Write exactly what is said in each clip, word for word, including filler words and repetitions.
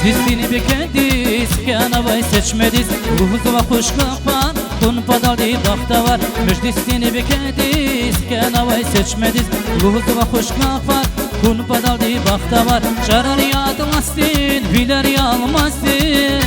Межлисдин бекедиз хкянавай сечмедиз, лугьузва хуш гафар, хъун паталди бахтавар. Межлисдин бекедиз хкянавай сечмедиз, лугьузва хуш гафар, хъун паталди бахтавар. Чарар я атласдин, вилер я алмасдин.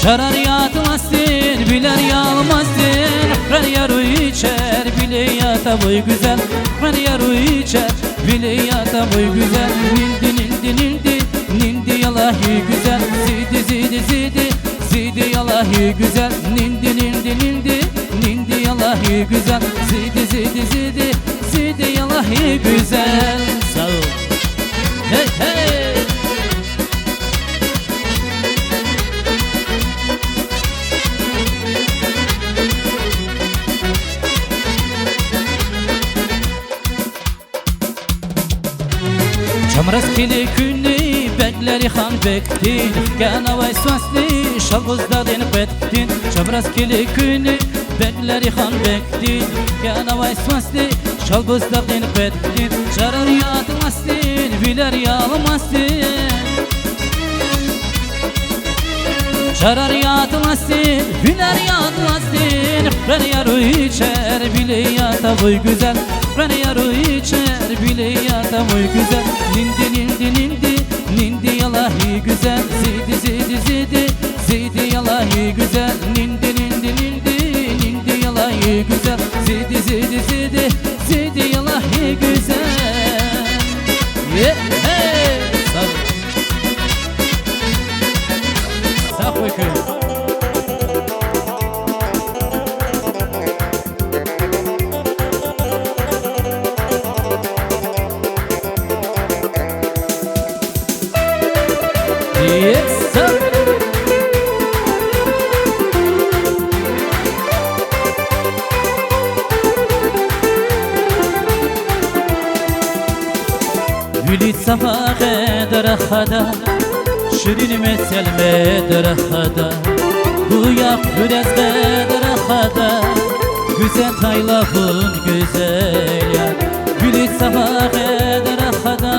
Чарар я атласдин, вилер я алмасдин, хъвер я руьгь чеб, вили я тавуй гуьзел, хъвер я руьгь чеб, вили я тавуй гуьзел. Нинди, нинди, нинди, нинди я лагьай гуьзел, зиди, зиди, зиди, зиди я лагьай гуьзел. Нинди, нинди, нинди, нинди я лагьай гуьзел, зиди, зиди, зиди, зиди я лагьай гуьзел. Сагъ ул. Гьей, гьей! Чамраз килиг куьнни, беглери хан бегдин, хкянавай свасни Шалбуздагъдин къведин. Чамраз килиг куьнни, беглери хан бегдин, хкянавай свасни Шалбуздагъдин къведин. Чарар я атласдин, вилер я алмасдин. Чарар я атласдин, вилер я алмасдин, хъвер я руьгь чеб, вили я тавуй гуьзел, хъвер я руьгь чеб, вили я тавуй гуьзел. Нинди, нинди, нинди, нинди я лагьай гуьзел, зиди, зиди, зиди, зиди я лагьай гуьзел. Нинди, нинди, нинди, нинди я лагьай гуьзел, зиди, зиди, зиди, зиди я лагьай гуьзел. Е, э, сагъ ул. Сагъ хьуй куьн. Е, сагъ. Вилиз цава къведа рахада, ширин мецел мед рахада, гуя хуьрез къведа рахада, гуьзетайла вун гуьзел я. Вилиз цава къведа рахада,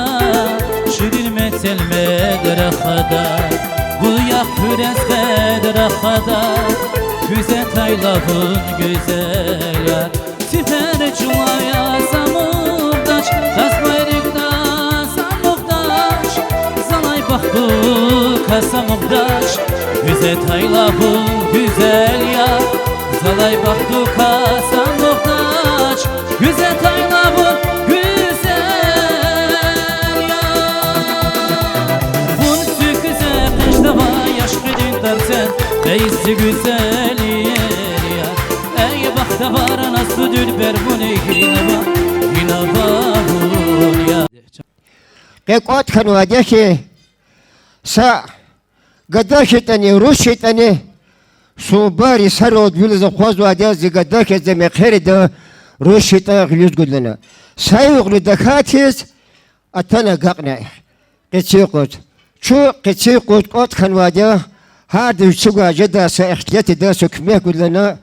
ширин мецел мед рахада, гуя хуьрез къведа рахада, гуьзетайла вун гуьзел я. Сифер чӀулав я са мугъдач, тасмай рикӀ таз са мугъдач, залай бахтук кас са мугъдач, гуьзетайла вун гуьзел я, залай бахтук кас са мугъдач, гуьзетайла вун гуьзел я. Вун зи гуьзел къенждавай ашкъидин тарцен, эй зи гуьзел иер я. Эй бахтавар, на зи дилбер, вуни гьинава, гьинава вун я. Къе кӀватӀ хьанвайди я хьи, са гада хьайитӀани, руш хьайитӀани, субари саралди вилиз акъвазвайди я, зи гада хьайитӀа, зи мехъерда, руш хьайитӀа гъуьлуьз гудана. Са югъни тахьайтӀиз атана агакьна къеци юкъуз. Чун къеци юкъуз кӀватӀ хьанвайди я, гьарда вичивай жедай са ихтилат ийида, са куьмек гудана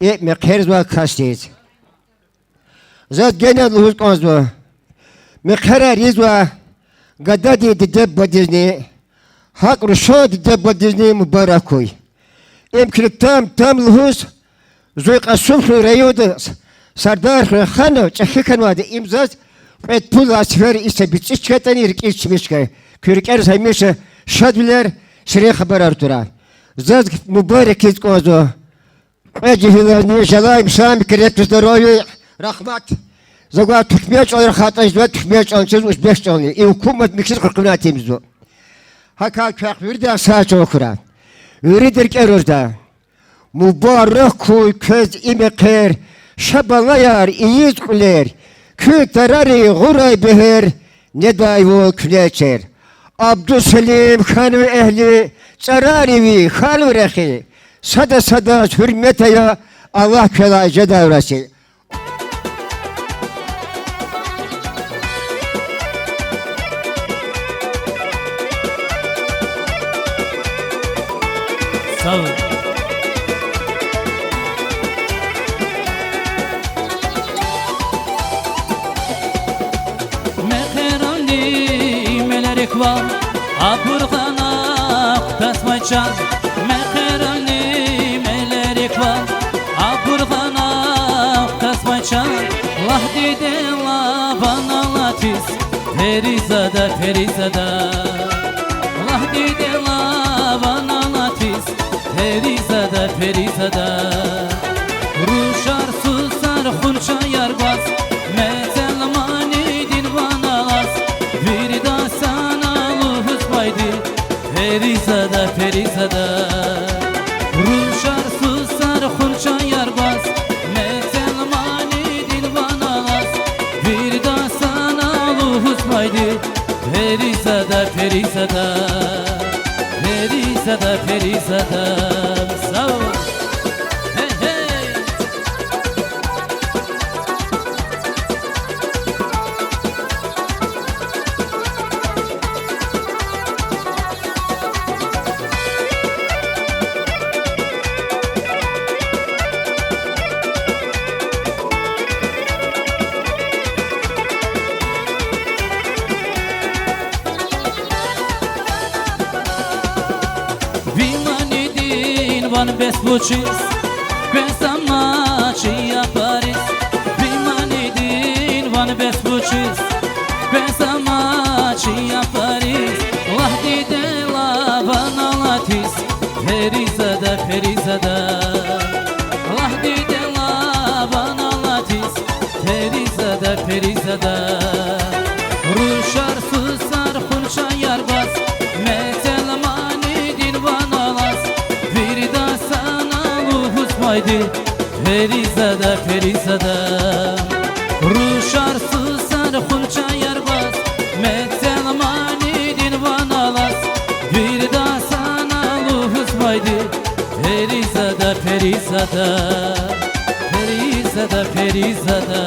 и мехъерзавай касдиз. Заз генани лугьуз кӀанзава, мехъерар ийизвай гададин диде-бубадизни, гьакӀ рушан диде-бубадизни мубарак хьуй. Им килиг там-там лугьуз, зун Кьасумхуьруьн районда Сардархуьруьн хана чӀехи хьанвайди, им заз кьвед-пуд лагьай сефер иса бицӀиз чкайитӀани, рикӀиз чими чка. Куь рикӀериз гьамиша шадвилер, ширин хабарар тура. Заз мубарак ийиз кӀанзава кьве жегьилазни, желаем всем крепкого здоровья, рагьмат. Завай туькьмел чӀалал рахайтӀа, завай туькьмел чӀалал, чаз узбек чӀалални, и гьукумат михьиз къекъуьнайтӀа им зун. ГьакӀ квехъ вирида сагъ чӀал хьурай. Вирида рикӀел хурай. Мубарак хьуй квез и мехъер, ша, балаяр, ийиз кьуьлер, куьн тарарин гъурай бегьер, недай вун куьне чер. Абдусалим хьанва эгьли, цӀарарив хьанва рехи, сада садаз гьуьрмет ая, Аллагь квелай жедайвал раси. Сав. Мехъералди мел кван, абур гъана хутасмай чан, мехъерални мелерик кван, абур гъана хутасмай чан, лагь дидедин лап ван алатиз, Перизада, Перизада. Лагь дидедин лап ван алатиз, Перизада, Перизада. Рушар, сусар, хунчаяр гваз, мецел манидин ван алаз, вирида сана лугьузвайди, Перизада, Перизада. Рушар, сусар, хунчаяр гваз, мецел манидин ван алаз, вирида сана лугьузвайди, Перизада, Перизада. Перизада, Перизада. Сав. Гьей, гьей. Ви манидин ван бес вучиз, квез амач я Париз. Ви манидин ван бес вучиз, квез амач я Париз. Лагь дидедин лап ван алатиз, Перизада, Перизада. Лагь дидедин лап ван алатиз, Перизада, Перизада. Рушар, сусар, хунчаяр гваз, мецел манидин ван алаз, вирида сана лугьузвайди, Перизада, Перизада. Рушар, сусар, хунчаяр гваз, мецел манидин ван алаз, вирида сана лугьузвайди, Перизада, Перизада. Перизада, Перизада.